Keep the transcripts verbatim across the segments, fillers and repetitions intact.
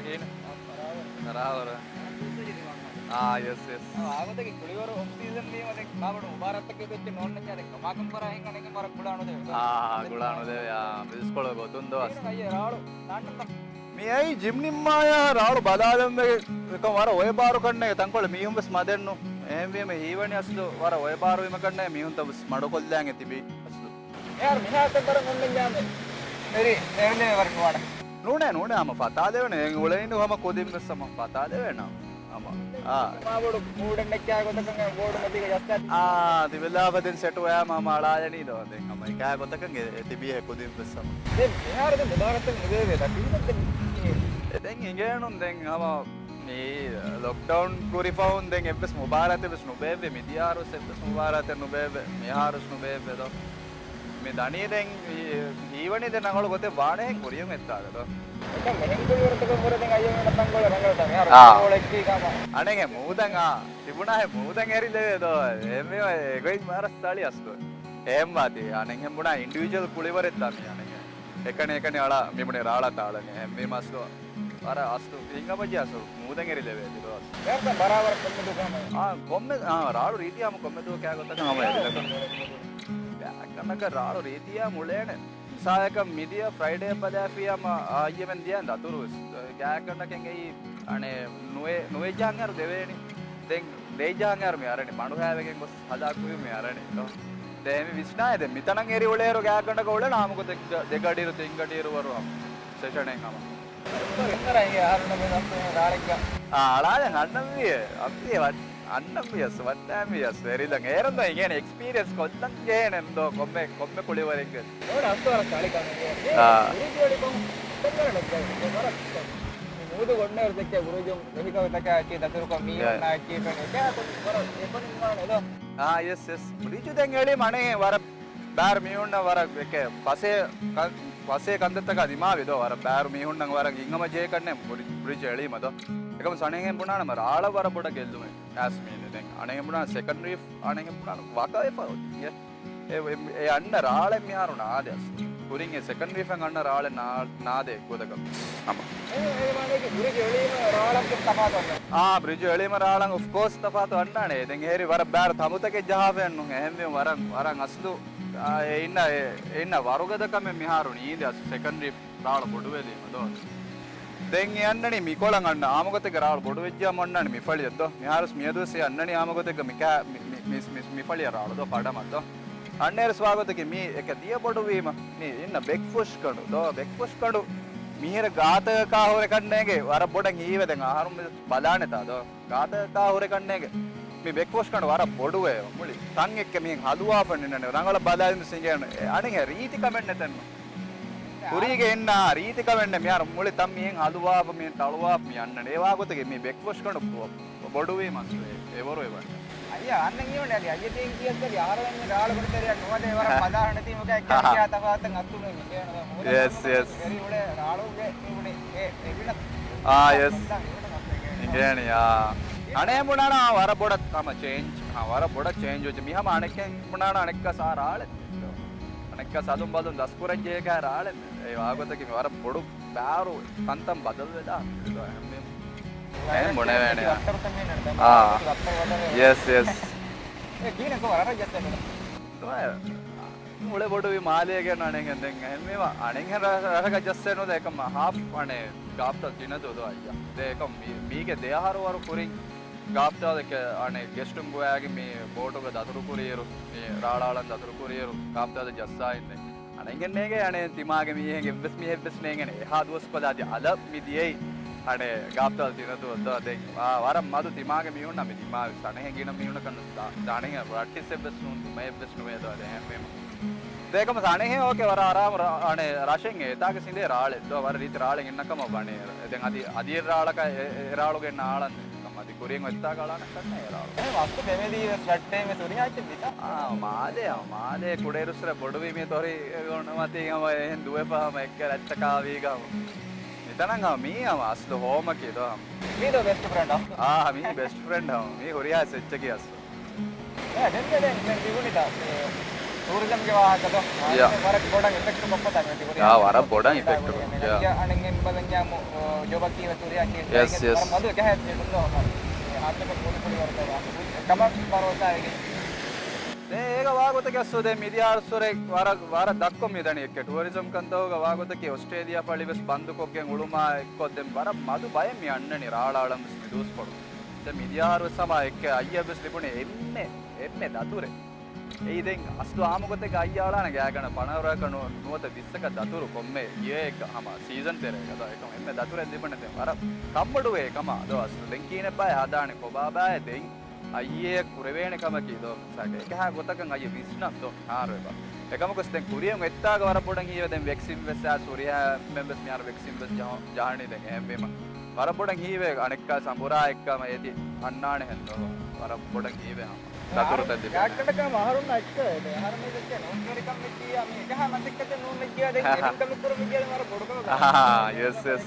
ކިހިނެއް؟ ރާވަރު. އާ، ޔެސް، ޔެސް. އާ، އާގޮތަކީ ކުޅިވަރު އޮފް ސީޒަން ވީމަ ދެން މާބޮޑު މުބާރާތަކެއް ވެއްޖެ ނޯންނަ ދެން ކަމާކަން ކުރާ ހިނގާ ނެގެން ވަރަށް ކުޅާ ނުދެވޭ. އާ، ކުޅާ ނުދެވޭ. އާ، މިސްކޮޅު ގޮތުން ދޯ އަސް. އޭނަ އައްޔެ ރާޅު ނާންނަންތަ؟ މި އައީ ޖިމް ނިންމާޔާ ރާޅު ބަލާލަން ވެގެން އެކަން ވަރަށް އޮއެ ބާރު ކަންނޭ ތަންކޮޅެއް މީހުން ވެސް މަދެއްނު. އެހެންވީމަ ހީވަނީ އަސްލު ވަރަށް އޮއެ ބާރުވީމަ ކަންނޭ މީހުންތައް ވެސް މަޑުކޮށްލާން ތިބީ އަސްލު. އެހާރު މިހާތައް ވަރަށް އޮންނަންޏާމެ. މެރި ނޭރުލެވޭ ވަރަށް ނުވާނެ. ނޫނޭ، ނޫނޭ، ހަމަ ފަތާލެވޭނެ. އެ އުޅެނީ ހަމަ ކުދިން ވެސް ހަމަ ފަތާލެވޭނެ. ހަމަ. އާ. މާބޮޑު މޫޑެއް ނެއްކާ ގޮތަކަށް ބޯޑު މަތީގަ ޖަސްޓާ. އާ، ތިބިލާފަ ދެން ސެޓުވާ ހަމަ އަޅާލަނީ ދޯ. ދެން ހަމަ އެކާ ގޮތަކަށް އެ، އެ ތިބީހޭ ކުދިން ވެސް ހަމަ. ދެން މިހާރު ދެން މުބާރާތެއް ނުދެވޭ ދަ. ކީއްވެ ދެން؟ އެ ދެން އިނގޭނުން ދެން ހަމަ މި ލޮކްޑައުން ކުރި ފަހުން ދެން އެއްވެސް މުބާރާތެއް ވެސް ނުބޭއްވި. މިދިޔަ އަހަރު ވެސް އެއްވެސް މުބާރާތެއް ނުބޭއްވި. މިހާރު ވެސް ނުބޭއްވި ދޯ. މި ދަނީ ދެން ހީވަނީ ދެން ރަނގަޅު ގޮތެއް ވާނެހެން ކުރިޔަށް އެއްދާގަ ދޯ. އެކަން މެހެން ކުޅިވަރުތަކަށް ވުރެ ދެން އައްޔަމެން ތަންކޮޅެއް ރަނގަޅު ދާ. މިހާރު އާ. ގޯޅެއް ކީ ކަމަށް. އަނެއް މޫދަން އާ. ތިބުނާހެ މޫދަން އެރިލެވޭ ދޯ. އެހެންވީމަ އެގޮތް ވަރަށް ސަޅި އަސްލު. އެހެންވާތީ އަނެއްހެން ބުނާ އިންޑިވިޖުއަލް ކުޅިވަރެއް ދާ މި އަނެއްހެން. އެކަނި އެކަނި އަޅާ މިބުނި ރާޅާ ތާޅަނީ. އެހެންވީމަ އަސްލު ވަރަށް އަސްލު ހިނގަމަޖެ އަސްލު މޫދަން އެރިލެވޭތީ ދޯ އަސްލު. އާ، ކޮންމެ، އާ، ރާޅު ރީތި ހަމަ ކޮންމެ ދުވަހަކާ ގޮތަކަށް ހަމަ އެރިލަކަށް. ގާތްގަނޑަކަށް ރާޅު ރީތިއާ މުޅޭނެ. މިސާލަކަށް މިދިޔަ ފްރައިޑޭ ބަލާފިޔާމަ އައްޔަމެން ދިޔަ ދަތުރު ވެސް. ގާތްގަނޑަކަށް އެއީ އަނެއް ނުވެ، ނުވެއްޖަހަން އަހަރު ދެވޭނީ. ދެން ދެއްޖަހަން އަހަރު މި އަރަނީ. ބަނޑުހައިވެގެން ގޮސް ހަލާކުވި މި އަރަނީ. ދެން މި ވިސްނާއެ ދެން މިތަނަށް އެރި އުޅޭއިރު ގާތްގަނޑަކަށް އުޅެން ހަމަ ގޮތެއްގަ ދެ ގަޑިއިރު ތިން ގަޑިއިރު ވަރު ހަމަ ސެޝަނެއް ހަމަ. އަޅާލެ ހަންނަންވީ، އަންނަންވީ އަސް، ވައްޓާންވީ އަސް، ވެރިލަން. އޭރުން ދޯ އިނގޭނެ އެކްސްޕީރިއަންސް ކޮށްލަން ޖެހޭނެ ދޯ ކޮންމެ، ކޮންމެ ކުޅިވަރެއްގެ. އާ. މި މޫދު ގޮންނައިރު ދެއްކޭ ބުރުޖު ވެލިކަމެތަކާއެކީ ދަތުރުކޮށް މީހުންނާއެކީ ފެން އެކާ ކޮށް ވަރަށް އެކޮށް ނިންމާނެ ދޯ. އާ، ޔެސް، ޔެސް. ބުރިޖު ދެން އެޅީމަ އަނެއް ވަރަށް ބާރު މީހުންނަށް ވަރަށް އެކެ ފަސޭ ކަން، ފަސޭ ކަންތައްތަކާ ދިމާވި ދޯ. ވަރަށް ބާރު މީހުންނަށް ވަރަށް ހިތްހަމަޖެހޭ ކަންނޭ ބުރި، ބުރިޖު އެޅީމަ ދޯ. އެކަމަ އަނެއްހެން ބުނާނަމަ ރާޅަށް ވަރަށް ބޮޑަށް ގެއްލުމެއް އައިސް މީނެ. ދެން އަނެއްހެން ބުނާ ސެކަންޑް ރީފް އަނެއްހެން ބުނާ ވަކަވެފަ އޮތީ. އެ، އެ، އެ އަންނަ ރާޅެއް މިހާރު ނާދޭ އަސް. ކުރިން އެ ސެކަންޑް ރީފަށް އަންނަ ރާޅެއް ނާ، ނާދޭ އެއްގޮތަކަށް ހަމަ. އާ، ބްރިޖު އެޅީމަ ރާޅަން އޮފްކޯސް ތަފާތު އަންނާނެ. ދެން އެހެރީ ވަރަށް ބާރު ތަނބުތަކެއް ޖަހާފައެއްނު. އެހެންވީމަ ވަރަށް، ވަރަށް އަސްލު، އާ، އެ އިންނަ، އެ، އެ އިންނަ ވަރުގަދަ ކަމެއް މިހާރު ނީނދެ އަސްލު ސެކަންޑް ރީފް ރާޅު ބޮޑުވެލީމަ ދޯ. ދެން އެ އަންނަނީ މިކޮޅަށް އަންނަ އާމުގޮތެއްގަ ރާޅު ބޮޑުވެއްޖާ އަންނަނީ މިފަޅިއަށް ދޯ. މިހާރުސް މިއަދުވެސް އެ އަންނަނީ އާމުގޮތެއްގަ މި ކާ، މި، މި، މި، މި، މިފަޅިއަށް ރާޅު ދޯ ފަޑަމަށް ދޯ. އަންނައިރުސް ވާގޮތަކީ މީ އެކަ ދިޔަ ބޮޑުވީމަ މީ އިންނަ ބެކްފުށްކަނޑު ދޯ، ބެކްފުށްކަނޑު މިހިރަ ގާތަކަކާ ހުރެ ކަންނޭނގެ ވަރަށް ބޮޑަށް ހީވެ ދެން އަހަރުން ބަލާނެތާ ދޯ. ގާތަކަކާ ހުރެ ކަންނޭނގެ މި ބެކްފުށްކަނޑު ވަރަށް ބޮޑުވޭ މުޅި ތަން އެއްކެ މިހެން ހަލުވާފަ ނިންނަނީ ރަނގަޅަށް ބަލާލިން ސިނގޭނު އަނެއްހެ ރީތި ކަމެއް ނެތެއްނު. ކުރީގެ އިންނާ ރީތި ކަމެއް ނެ މިހާރު މުޅި ތަން މިހެން ހަލުވާފަ މިހެން ތަޅުވާފަ މި އަންނަނީ. އެ ވާގޮތަކީ މި ބެކްފުށްކަނޑު ބޮޑުވީމަ އަސްލު އެ، އެވަރު އެވަން. އައްޔަ، އަންނަ ހީވަނީ އަދި އައްޔަ ތީން ކިޔަސް އަދި އަހަރެން ރާޅު ގޮތަށް ތެރެއަށް ނުވަދޭ ވަރަށް ހަ. ބަލާ ހަނދަތީމަކާ އެއްކަ ހަ. ތަފާތަށް އަތުން މި ގޭނު މޫދަ ޔެސް، ކަމުގަ ޔެސް. އެރި އުޅޭ ރާޅުގެ މި އުޅޭ އެ އެވިނަ. އާ، ޔެސް. އިނގޭނި، އާ. އަނެއް ބުނާނަ ވަރަށް ބޮޑަށް ހަމަ ޗޭންޖް. ހަ، ވަރަށް ބޮޑަށް ޗޭންޖް ވެއްޖެ. މި ހަމަ އަނެއްކަން ބުނާނަ އަނެއްކާ ސާ ރާޅެއް. އަނެއްކާ ސަލުން ބަލުން ދަސްކުރަން ޖެހޭ ކާ ރާޅެއް. އެ ވާގޮތަކީ މި ވަރަށް ބޮޑު ބާރު ތަންތަން ބަދަލުވެލާ ހަމަ އެހެން ބުނެވޭނެ. އާ. ޔެސް، ޔެސް. އެ ކީނަކު ވަރަށް ޖައްސެ ނުދާ. ނުވެ، މުޅެ ބޮޑުވި މާލޭގެ ނަނެގެން ދެން އެހެންވީމަ އަނެއްހެން ރަ-، ރަށަކަށް ޖައްސެ ނުދާ އެކަމަ ހާފް އަނެ ގާފްތަލް ތިނަދޫ ދޯ އައްޔަ. ދޭ އެކަމަ މީ-، މީގެ ދެ އަހަރު ވަރު ކުރިން ގާފްތަލް އެކެ އަނެ ގެސްޓުން ގޮވާގެ މި ބޯޓުގަ ދަތުރު ކުރިއިރު، މި ރާޅާޅަން ދަތުރު ކުރިއިރު ގާފްތަލް ޖައްސާއިން ދެން. އަނެއްހެންނޭގެ އަނެއް ތިމާގެ މީހެއް އެއްވެސް މީހެއްވެސް ނޭނގެނެ. އެހާ ދުވަސްކޮޅާ އަދި އަލަށް މި ދިޔައީ އަނެއް ގާފްތަލް ތިނަދޫ ދޯ. ދެން ވަ-، ވަރަށް މަދު ތިމާގެ މީހުންނަށް މި ދިމާވި އަނެއްހެން ގިނަ މީހުންނަކަށް ނު-، ދާ-، ދާނެހެން ރައްޓިސް އެއްވެސް ނޫން، ދުމައެއްވެސް ނުވޭ ދޯ އަދި އެހެންވީމަ. ދޭކަމަ ސާނެހެ އޯކޭ ވަރަށް އަރާމު ރަ-، އަނެއް ރަށެއް އެތާގެ ސިނދޭ ރާޅެއް ދޯ ވަރަށް ރީތި ރާޅެއް އިންނަކަމަށް ވަނޭ. ދެން އަދި، އަދި ރާޅަކަށް އެ، އެ ރާޅުގެ ނާޅަން ދެން އަދި ކުރިން އޮތްތާ ގަޅާނަ ކަންނޭ ރާޅު. އެ ވަސްތު ފެމިލީ ވެސް ރައްޓެއް ވެސް ހުރިހާ އެއްޗެއް ދިތާ. އާ، މާލޭ، އާ، މާލޭ ކުޑައިރުއްސުރެ ބޮޑުވީ މި ތޮރި ގޮނޑުމަތީ ހަމަ އެހެން ދުވެފަ ހަމަ އެއްކަ ރައްޗަކާ ވީގަ ހަމަ. މިތަނަށް ހަމަ މީ ހަމަ އަސްލު ހޯމަކީ ދޯ ހަމަ. މީ ދޯ ބެސްޓް ފްރެންޑް އަސްލު. އާ، މީ ބެސްޓް ފްރެންޑް ހަމަ. މީ ހުރިހާ އެއްޗަކީ އަސްލު. އެ، ދެން ދެން ދެން ތިބުނިތާ މި ޓޫރިޒަމްގެ ވާހަކަ ދޯ؟ ޔާ. ވަރަށް ބޮޑަށް އިފެކްޓް ކޮށްފަ ތަން އޮތީ ހުރިހާ ޔާ، ވަރަށް ބޮޑަށް އިފެކްޓް ކޮށް، ޔާ. އަނެއް އެން ބަލަންޏާ މު-، އޯ، ޖޯބަކީ ވެ ހުރިހާ ކޭސް ޔެސް، އަކީ ޔެސް. ވަރަށް މަދު އެކަހެއް ދެން ދޯ. އާއްމުކޮށް މޫދުކުޅި ވަރުގަ ވާ. ކަމަށް ބަރޯސާވެގެން. ދެން އޭގަ ވާގޮތަކީ އަސްލު ދެން މިދިޔަ އަރުސުރެ ވަރަށް، ވަރަށް ދަށްކޮށް މިދަނީ އެއްކެ ޓޫރިޒަމް ކަންތައްގަ ވާގޮތަކީ އޮސްޓްރޭލިޔާ ފަޅި ވެސް ބަންދުކޮށްގެން އުޅުމާ އެއްކޮށް ދެން ވަރަށް މަދު ބައެއް މި އަންނަނީ ރާޅާޅަން ވެސް މި ދުވަސްކޮޅު. ދެން މިދިޔަ އަހަރު ވެސް ހަމަ އެއްކެ އައްޔަށް ވެސް ލިބުނީ އެންމެ، އެންމެ ދަތުރެއް. އެއީ ދެން އަސްލު އާއްމު ގޮތެއްގަ އައްޔަށް އަޅާނެ ގާތްގަނޑަކަށް ފަނަރަ އަހަރަކަށް ނު-، ނުވަތަ ވިއްސަކަށް ދަތުރު ކޮންމެ އިރެއްގަ ހަމަ ސީޒަން ތެރޭގަ ދޯ އެކަމަ އެންމެ ދަތުރެއް ލިބުނެ ދެން ވަރަށް ކަންބޮޑުވޭ ކަމަށް ދޯ އަސްލު. ދެން ކިހިނެއްބާ ހަދާނެ ކޮބާބާއޭ ދެން އައްޔަށް ކުރެވޭނެ ކަމަކީ ދޯ މިސާލަކަށް އެކަހާ ގޮތަކަށް އައްޔަށް ވިސްނަން ދޯ މިހާރު އެބަ. އެކަމަކުސް ދެން ކުރިއަށް އޮތްތާގަ ވަރަށް ބޮޑަށް ހީވޭ ދެން ވެކްސިން ވެސް އައިސް ހުރިހާ އެންމެންވެސް މިހާރު ވެކްސިން ވެސް ޖަހަ-، ޖަހަނީ ދެން އެހެންވީމަ. ވަރަށް ބޮޑަށް ހީވޭ އަނެއްކާ ސަނބުރާ އެއްކަމަ އޭތި އަންނާނެ ހެން ދޯ. ވަރަށް ބޮޑަށް ހީވޭ ހަމަ. ދަތުރުތައް ލިބޭނެ. ގާތްގަނޑަކަށް އަހަރުންނަށް އެއްކަ ވޭ. އަހަރުމެން ދެއްކޭ ނޯން ޖޯރިކަން މިއްކިޔާ މީ އެކަހާ މަސައްކަތެއް ނޫން މިއްކިޔާ ދެން އެހެން ކަމެއް ކުރުމިއްކިޔާ ދެން ވަރަށް ބޮޑު ކަމެއް. އަހާ، ޔެސް، ޔެސް.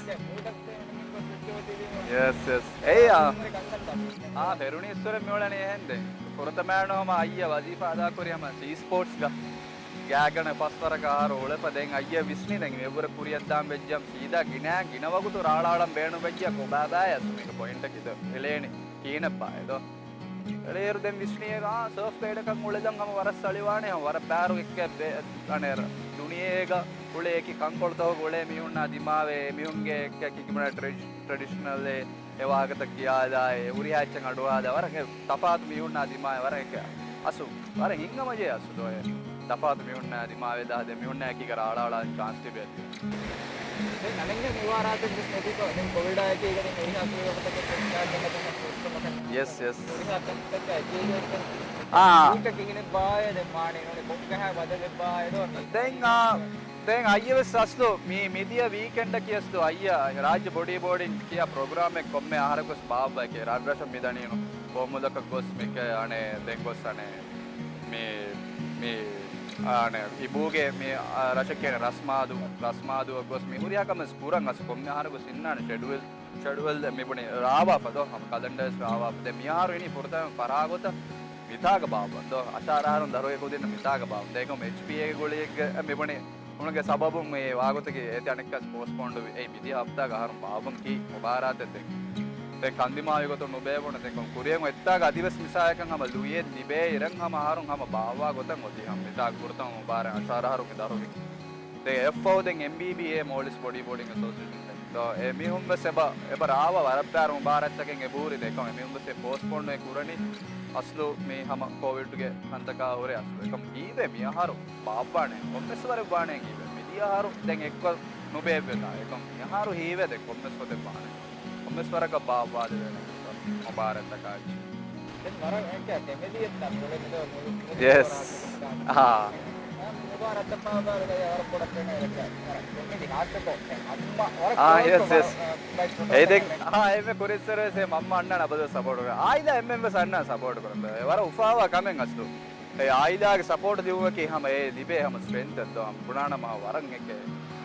ޔެސް، ޔެސް. އެއްޔާ. އާ، ފެރުނީ އިސްވަރެއް މިއުޅެނީ އެހެން ދެން. ފުރަތަމައިނު ހަމަ އައްޔަ ވަޒީފާ އަދާކުރި ހަމަ ސީ ސްޕޯޓްސްގަ. ގާތްގަނޑަ ފަސްވަރަކަށް އަހަރު އުޅެފަ ދެން އައްޔަ ވިސްނި ދެން އެއްވުރެ ކުރިއަށްދާން ވެއްޖަމް ސީދާ ގިނަ، ގިނަ ވަގުތު ރާޅާޅަން ބޭނުން ވެއްޖިޔާ ކޮބާބާއޭ އަސްލު މީގެ ޕޮއިންޓަކީ ދޯ. އެޅޭނީ ކިހިނެއްބާއޭ ދޯ. އެޅޭއިރު ދެން ވިސްނިއޭ އާ ސަރފް ގައިޑަކަށް އުޅެލަން ހަމަ ވަރަށް ސަޅިވާނެ ހަމަ ވަރަށް ބާރު އެއްކެ ބެ-، އަނެއް ދުނިޔޭގަ އުޅޭ އެކި ކަންކޮޅުތަކުގަ އުޅޭ މީހުންނާ ދިމާވެ އެ މީހުންގެ އެއްކެ ކިކިބުނާ ޓްރެޑިޝް-، ޓްރެޑިޝަނަލް އެ އެ ވާހަކަތައް ކިޔާލާ، އެ ހުރިހާ އެއްޗެއް އަޑުއަހާލާ، ވަރަށް އެ ތަފާތު މީހުންނާ ދިމާވެ، ވަރަށް އެކެ އަސު، ވަރަށް ހިތްހަމަޖެހޭ އަސު ދޯ އެ ތަފާތު މީހުންނާ ދިމާވެދާ، ދެ މީހުންނާ އެކީގަ ރާޅާޅާ ޗާންސް ތިބޭތީ. ދެން އަނެއްހެން މުބާރާތެއް ވެސް ނެތިކޮށް، ދެން ކޮވިޑާ އެކީގަ ދެން ހުރިހާ ކުރިއަށް އޮތަކަށް ވެސް ގާތްގަނޑަކަށް ހަމަ އުއްސަމަކަށް ޔެސް، ޔެސް. ހުރިހާ ކަންތައްތަކާ އެކީގަ އެކަން އާ. މީކަ ކިހިނެއްބާއޭ ދެން ވާނީ ނޫނީ ކޮންކަހާ ބަދަލެއްބާއޭ ދޯ މީ؟ ދެން އާ. ދެން އައްޔަ ވެސް އަސްލު މި-، މިދިޔަ ވީކެންޑަކީ އަސްލު އައްޔަ ރާއްޖެ ބޮޑީ ބޯޑިން ކިޔާ ޕްރޮގްރާމެއް ކޮންމެ އަހަރަކުވެސް ބާއްވައި ކޭ ރަށްރަށަށް މިދަނީނު ފޯމުލަކަށް ގޮސް މިކަ އަނެއް ދެން ގޮސް އަނެއް މި، މި އަނެއް އިބޫގެ މި ރަށެއް ކޭނެ ރަސްމާދޫ، ރަސްމާދޫއަށް ގޮސް މި ހުރިހާ ކަމެއް ކުރަން އަސް ކޮންމެ އަހަރަކު ސިންނާނެ ޝެޑުއެލް، ޝެޑުއެލް މިބުނި ރާވާފަ ދޯ ހަމަ ކަލެންޑަރސް ރާވާފަ. ދެ މިއަހަރު އިނީ ފުރަތަމަ ފަރާގޮތަށް މިތާގަ ބާއްވަން ދޯ އަށާރަ އަހަރުން ދަރުވެ ކުދިން މިތާގަ ބާއްވަން. ދޭކަމް އެޗްޕީއޭގެ ގުޅިއެއްގެ މިބުނި އުނުގެ ސަބަބުން އެ ވާގޮތަކީ އޭތި އަނެއްކާސް ޕޯސްޓްޕޯންޑުވި. އެއީ މިދިޔަ ހަފްތާގަ އަހަރުން ބާއްވަން ކީ މުބާރާތެއް ދެން. ދެން ކަންދިމާވި ގޮތުން ނުބޭއްވުނު. ދެން ކޮން ކުރިއަށް އޮތްތާގަ އަދިވެސް މިސާލަކަށް ހަމަ ލުޔެއް ލިބޭ އިރަށް ހަމަ އަހަރުން ހަމަ ބާއްވާ ގޮތަށް އޮތީ ހަމަ މިތާގަ ފުރަތަމަ މުބާރާތް އަށާރަ އަހަރު މި ދަރުވި. ދެން އެއަށްފަހު ދެން އެމްބީބީއޭ މޯލްޑިވްސް ބޮޑީ ބޯޑިން އެސޯސިއޭޝަން ދޯ އެމީހުން ވެސް އެބަ، އެބަ ރާވާ ވަރަށް ބާރު މުބާރާތްތަކެއް އެބަހުރި ދޭކަމް އެމީހުން ވެސް އެ ޕޯސްޓްޕޯން އެ ކުރަނީ އަސްލު މީ ހަމަ ކޯވިޑްގެ ކަންތަކާ ހުރެ އަސްލު އެކަމް ހީވޭ މިއަހަރު ބާއްވާނެ ކޮންމެސް ވަރެއް ވާނެ ހީވޭ. މިދިޔަ އަހަރު ދެން އެއްކޮށް ނުބޭއްވެތާ. އެކަމް މިއަހަރު ހީވޭ ދެން ކޮންމެސް ގޮތެއް ވާނެ. ކޮންމެސް ވަރަކަށް ބާއްވާލެވޭނެ މުބާރާތްތަކާ އެއްޗެއް. ދެން ވަރަށް އެކަ ފެމިލީއެއް ތަން މުޅެ މިދޯ މުޅު މުޅު ޔެސް. މުބާރާތްތަކާ އާ. މުބާރާތްތަކާ ވަރަށް ބޮޑަށް ފެނޭ އެކަ ވަރަށް ފެމިލީ ހާއްސަކޮށް އަންމަ ވަރަށް އާ، ކްލޯސް ޔެސް، ކޮށް ޔެސް. ވަރަށް އެ ދެން އާ، އެންމެ ކުރިއްސަރު ވެސް މަންމަ އަންނާނެ އަބަދު ސަޕޯޓް ކުރަން. އާއިލާ އެންމެން ވެސް އަންނާނެ ސަޕޯޓް ކުރަން. އެ ވަރަށް އުފާވާ ކަމެއް އަސްލު. އެ އާއިލާގެ ސަޕޯޓް ލިބުމަކީ ހަމަ އެ ލިބޭ ހަމަ ސްޓްރެންތެއް ދޯ. ހަމަ ބުނާނަމަ ވަރަށް އެކެ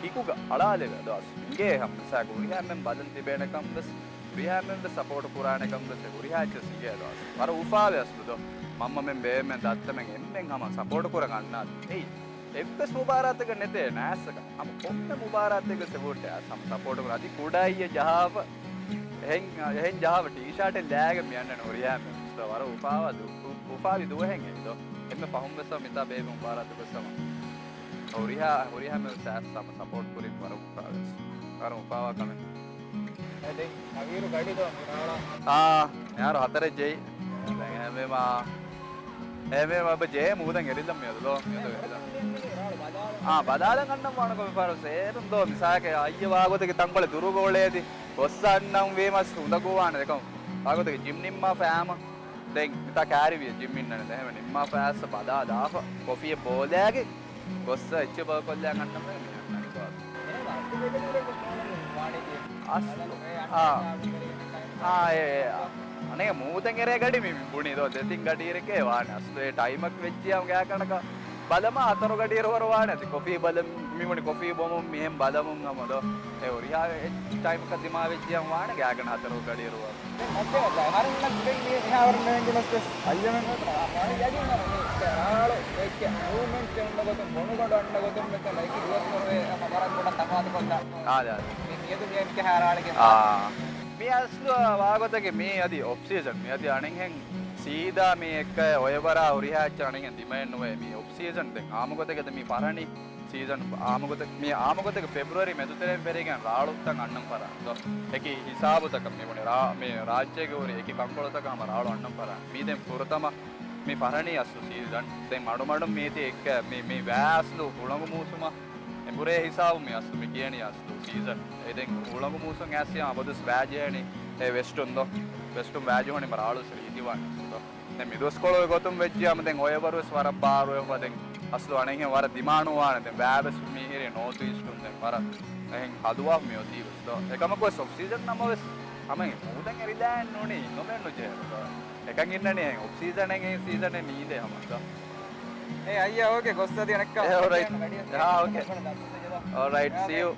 ކިކުގަ އަޅާލެވޭ ދޯ އަސްލު. އިނގޭ ހަމަ މިސާލަކަށް ހުރިހާ އެންމެން ބަލަން ތިބޭނެ ކަން ވެސް ހުރިހާ އެންމެން ވެސް ސަޕޯޓް ކުރާނެ ކަން ވެސް އެ ހުރިހާ އެއްޗެއް ސިނގޭ ދޯ އަސްލު. ވަރަށް އުފާވޭ އަސްލު ދޯ. މަންމަމެން ބޭބެމެން ދައްތަމެން އެންމެން ހަމަ ސަޕޯޓް ކުރަން އަންނާ. އެއީ އެއްވެސް މުބާރާތެއްގަ ނެތޭ ނާއްސަކަށް. ހަމަ ކޮންމެ މުބާރާތެއްގަ ސެވޯޓް އަސް ހަމަ ސަޕޯޓް ކުރާ. އަދި ކުޑައިއްޔެ ޖަހާފަ އެހެން، އެހެން ޖަހާފަ ޓީޝާޓެއް ލާގެން މި އަންނަން ހުރިހާ މެ ވަރަށް އުފާވާ ދު-، އު-، އުފާވި ދުވަހެއް އެއް ދޯ. އެންމެ ފަހުން ވެސް މިތާ ބޭބެ މުބާރާތު ގޮސް ހަމަ ހުރިހާ، ހުރިހާ މެ ސާސް ހަމަ ސަޕޯޓް ކުރިން ވަރަށް އުފާވެސް. ވަރަށް އުފާވާ ކަމެއް. އެ ދެން ނަވީރު ގަޑި ދޯ މި ރާޅާ؟ އާ، މިހާރު ހަތަރެއް ޖެހި. ދެން އެހެންވީމާ، އެހެންވީމާ އެބަ ޖެހޭ މޫދަން އެރިލަން މިއަދު ދޯ، މިއަދު އެރިލަން. އާ، ބަލާލަން އަންނަން ވާނަކޮ މިފަހަރު ސޭރުން ދޯ، މިސާކެ އައްޔެ ވާގޮތެކެ ތަންކޮޅެ ދުރުގަ އުޅޭތި، ގޮއްސަ އަންނަން ވީމަސް ހުނދަގޫވާނެ ދެކޮން. ވާގޮތެކެ ޖިމް ނިންމާފަ އާމަ. ދެން މިތާ ކާރިވިޔަ ޖިމް އިންނަނެ ދެހެމެ ނިންމާފަ އައްސަ ބަލާ ދާފަ، ކޮފީއެއް ބޯލާގެ ގޮއްސަ އެއްޗެއް ބަލަކޮށްލާ އަންނަން ވޭ މި އަންނަނީ ގޯސް. އަސް-، އާ، އާ، އެ، އެ، އަ-، އަނެއް މޫދަން އެރޭ ގަޑި މި ބުނީ ދޯ، ދެތިން ގަޑިއެރެކޭ ވާނެ. އަސްލު އެ ޓައިމަކް ވެއްޖިޔާ ގާތްގަނޑަކަށް ބަލަމާ ހަތަރު ގަޑިއިރުވަރު ވާނެ ތި ކޮފީ ބަލަމުން، މި ބުނި ކޮފީ ބޮމުން މިހެން ބަލަމުން ހަމަ ދޯ. އެ ހުރިހާ އެއްޗި ޓައިމަކަށް ދިމާވެއްޖިއަން ވާނެ ގާތްގަނޑަ ހަތަރު ގަޑިއިރުވަރު. މައްޗަށް ވައްލާ، އަހަރެންނަށް ދެން މި މިހާވަރު ނޭނގުނަސް ވެސް އައްޔަމެން ވެސް މާ ޔަގީން ވަރަށް މި ރާޅު އެއްކެ މޫވްމެންޓް އޮންނަ ގޮތުން ބޮނުގަނޑު އަންނަ ގޮތުން ވެސް ލައިކި ދުވަސްވަރު ވަރަށް ބޮޑަށް ތަފާތު ކޮށްލާ. އާދެ، އާދެ. މި މިއަދު މި އެންކެހާ ރާޅެގެ އާ. މި އަސްލު ވާގޮތަކީ މީ އަދި އޮފް ސީޒަން. މި އަދި އަނެއްހެން ސީދާ މި އެއްކަ އޮއެވަރާ ހުރިހާ އެއްޗެއް އަނެއްހެން ދިމައެއް ނުވޭ. މި އޮފް ސީޒަން ދެން އާމުގޮތެއްގަ މި ފަހަނީ ސީޒަން އާމުގޮތެއް، މި އާމުގޮތެއްގެ ފެބްރުއަރީ މެދުތެރެއިން ވެރިގެން ރާޅުތައް އަންނަން ފަރާތް ދޯ. އެކި ހިސާބުތަކަށް މި ބުނި ރާ-، މި ރާއްޖޭގެ ހުރި އެކި ބަންކޮޅުތަކަށް ހަމަ ރާޅު އަންނަން ފަރާތް. މީ ދެން ފުރަތަމަ މި ފަހަނީ އަސްލު ސީޒަން. ދެން މަޑުމަޑުން މީތި އެއްކަ މި، މި ވައި އަސްލު ހުޅަނގު މޫސުމަށް އެނބުރޭ ހިސާބު މި އަސްލު މި ކިޔަނީ އަސްލު ސީޒަން. އެ ދެން ހުޅަނގު މޫސުން އައިސް އަބަދުސް ވައި ޖެހެނީ އެ ވެސްޓުން ދޯ. ވެސްޓުން ވައި ޖެހުނީ މަ ރާޅުސް ރީތިވާނެ އަސްލު ދޯ. ދެން މި ދުވަސްކޮޅުގެ ގޮތުން ވެއްޖިއްޔާމަ ދެން އޮއެވަރުވެސް ވަރަށް ބާރުވެފަ ދެން އަސްލު އަނެއްހެން ވަރަށް ދިމާނުވާނެ. ދެން ވައިވެސް މީހިރީ ނޯތު އީސްޓުން ދެން ވަރަށް އެހެން ހަލުވާފަ މި އޮތީ ގޮސް ދޯ. އެކަމަކުވެސް އޮފް ސީޒަން ނަމަވެސް ހަމަ މޫދަށް އެރިލާން ނޫނީ އިނގޮމެއް ނުޖެހޭ ދޯ. އެކަން އިންނަނީ އޮފް ސީޒަން އެހެން ސީޒަނެއް ނީނދޭ ހަމަ ދޯ. އޭ އައްޔާ އޯކޭ ގޮއްސަދި އަނެއްކާ. އޭ އޯ ރައިޓް. އާ އޯކޭ. އޯ ރައިޓް ސީ ޔޫ.